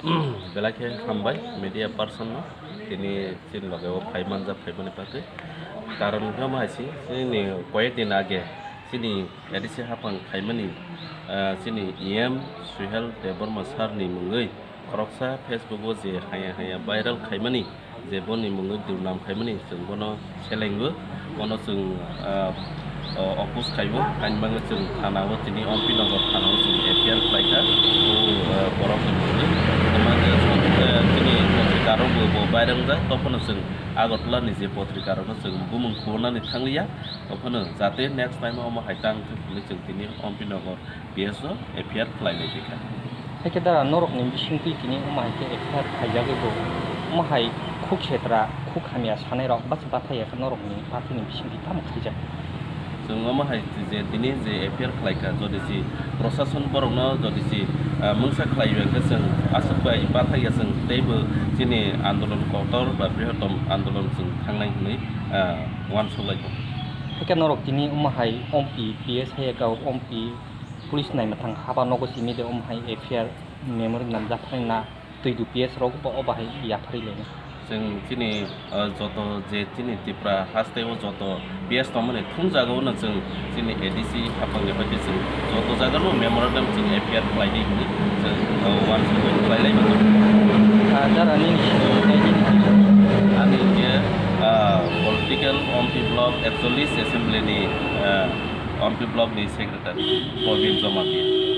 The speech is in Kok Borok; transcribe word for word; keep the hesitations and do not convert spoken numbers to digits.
Belai khe hambai media person no, tini chini loge o phai manjak phaimani bagwi. Karon hwnkhe omo hai se, chini koyek din age chini A D C haphang khaimani, ah, chini E M Suhel Debbarma sir ni mungwi khoroksa Facebook o je haya haya viral khaimani, je boni mungwi durnam khaimani, chwng bono selengo, bono chwng, ah, o-, oppose khaibo, ani bagwi chwng thana o tini Ompi Nagar thana o chwng F I R khlaikha, o, ah, borok ni mungwi. Tamo je, ah, tini potrika rok bo, bo viral wngjak, tokphano chwng Agartala ni je potrika rok no chwng bumung khulunani thangliya, tokphano jate next time o omo hai tang thung hinwi chwng tini Ompi Nagar P S o F I R khlai lai tongkha. Haikhe dara norokni bisingtwi tini omo hai khe F I R khaijagwi bo omo hai khuk setra, khuk hamya sanai rok bas bathai ya khe norokni party ni bisingtwi tamo khaijak. Chwng omo hai je tini je F I R khlaikha, jodi si prosason borokno jodi si, ah, mungsa khlai ya khe chwng aswk bai bathai ya chwng teibo chini andolon kotor ba brihotom andolon chwng thangnai hinwi, ah, uansuk lai tongo. Haikhe norok tini omo hai Ompi P S hai ya khe Ompi Police naima thang haba nogo simi de omo hai F I R memory namjak phai na twi du P S rok bo obo hai yapharwi laina. Chwng chini, uh, joto je chini Tripura haste o joto P S tongmani thung jaga o no chwng chini A D C haphang ni bai khe chwng joto jaga no memorandum chwng F I R khlai di hinwi chwng, uh, uansuk khlai lai mano. Ah, dara nini simi tei nini simi. Ani je, uh, political Ompi block ekchollis assembly ni, uh, Ompi block ni secretary Probin Jamatia.